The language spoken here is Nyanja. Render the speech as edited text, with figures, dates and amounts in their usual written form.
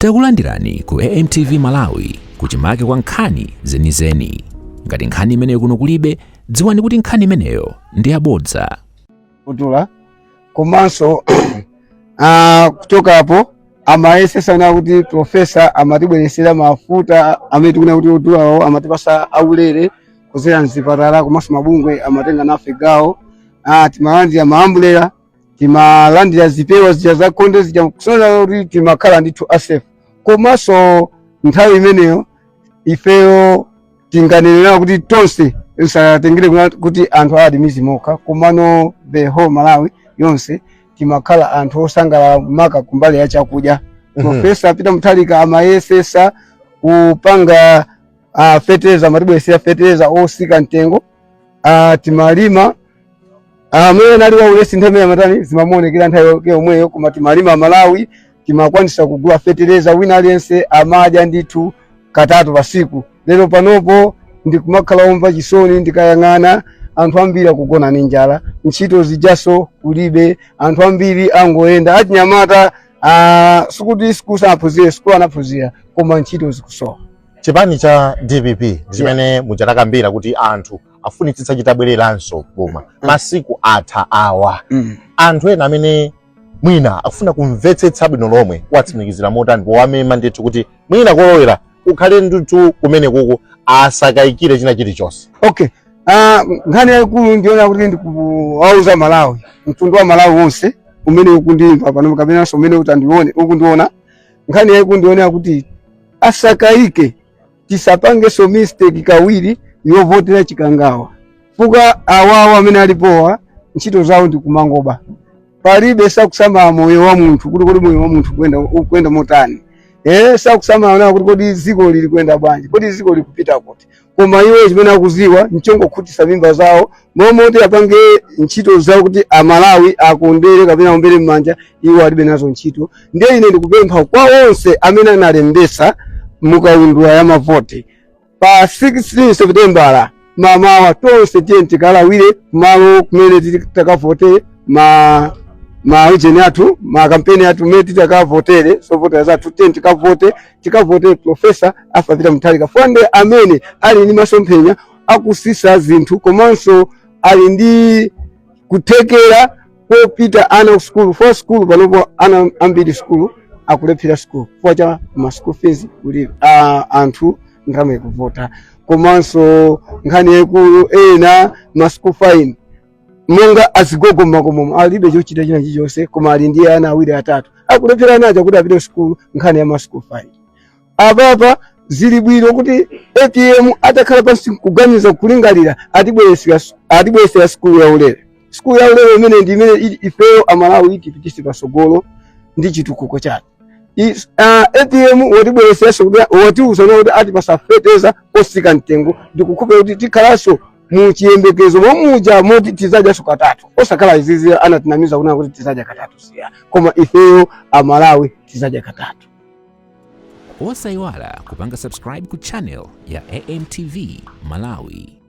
Takulandirani ku AMTV Malawi, kuchimake kwa nkhani zenizeni. Ngati nkhani imeneyo kuno kulibe, dziwani kuti nkhani imeneyo ndi yabodza. Kutula komanso kuchokapo amayesesana kuti profesa amatibweresera mafuta amene tikuna kuti odulawo amatipasa aulere kuzera mzipatala, komanso mabungwe amatenga nafe gawo. Timalandira maambulera, timalandira zipewa zija zakhonde zija, kusonyeza kuti timakhala ndithu a safe. Komanso nthawi imeneyo ifeyo tinganenera kuti tonse, tisatengere kuti anthu ali mizi mokha, komano the whole Malawi yonse timakhala anthu osangalala, maka kumbali ya chakudya. Profesa Peter Mutharika amayesesa kupanga fetereza, amatibweresera fetereza osika mtengo. Timalima, amene anali waulesi nthawi imene amatani zimamuonekera nthawi yake yomweyo, koma timalima Malawi, timakwanisa kugula fetereza, wina aliyense amadya ndithu katatu pasiku. Lero panopo ndikumakhala omva chisoni ndikayang'ana anthu ambiri akugona ndi njala, ntchito zijaso kulibe, anthu ambiri angoyenda achinyamata. Sikuti sukulu sanaphunzire, sukulu anaphunzira, koma ntchito zikusowa. Chipani cha DPP ndi chimene muchatakambira kuti anthu afunitsitsa chitabwereranso boma. Masiku atha awa, anthu ena amene mwina akufuna kumvetsetsa bwino lomwe, kuwatsimikizira motani powamema ndithu kuti mwina kolowera kukhale ndithu kumene kuku, asakayikire china chilichonse? Okay, nkhani yayikulu ndiona kuti ndikuwauza Malawi, mtundu wa Malawi wonse umene ukundimva pano kapenanso umene utandione, ukundiona, nkhani yayikulu ndionera kuti asakayike, tisapangenso mistake kawiri yovotera Chikangawa. Fuka awawo amene alipowa ntchito zawo ndi kumangoba, palibe, sakusamala moyo wa munthu kuti kodi moyo wa munthu ukuyenda motani, sakusamala nawo kuti kodi dziko lili kuyenda bwanji, kodi dziko likupita kuti. Koma iwo chimene akuziwa nchongokhutisa mimba zawo, momoti apange ntchito zawo kuti Amalawi akondere kapena aombere m'manja, iwo alibe nazo ntchito. Ndiye ine ndikupempha kwa onse amene analembesa mukaundula ya mavoti, pa 16 Seputembala mamawa tonse tiye tikalawire malo kumene takavote ma ujeni athu, ma kampeni athu, kumene titakavotere zovotera zathu. Tiye tikavote, tikavotere Profesa Arthur Peter Mutharika fonde amene ali ndi masomphenya akusisa zinthu, komanso ali ndi kuthekera kopita ana ku sukulu for sukulu. Panopo ana ambiri sukulu akulephera sukulu chifukwa cha ma school fees kuli anthu ndalama ikuvota. Komanso nkhani yaikulu, ena ma school fine, monga azigogo mmakomomo alibe chochita china chilichonse, koma ali ndi ana awiri, atatu, akulephera ana aja kuti apite sukulu, nkhani ya ma school fine. Apapa zili bwino kuti APM atakhala pansi kuganiza, kulingalira, atibweresera sukulu ya ulere. Sukulu ya ulere imene ndi imene ili ifeyo Amalawi itipitise pasogolo ndi chitukuko chake. APM watibwereseranso kuti watiuza kuti atipasa fetereza osika mtengo, ndikukhulupirira kuti tikhalanso mu chiyembekezo momuja moti tizadyanso katatu, osakhala izizi anatinamiza kunena kuti tizadya katatu siya, koma ifeyo Amalawi tizadya katatu. Osayiwala kupanga subscribe ku channel ya AMTV Malawi.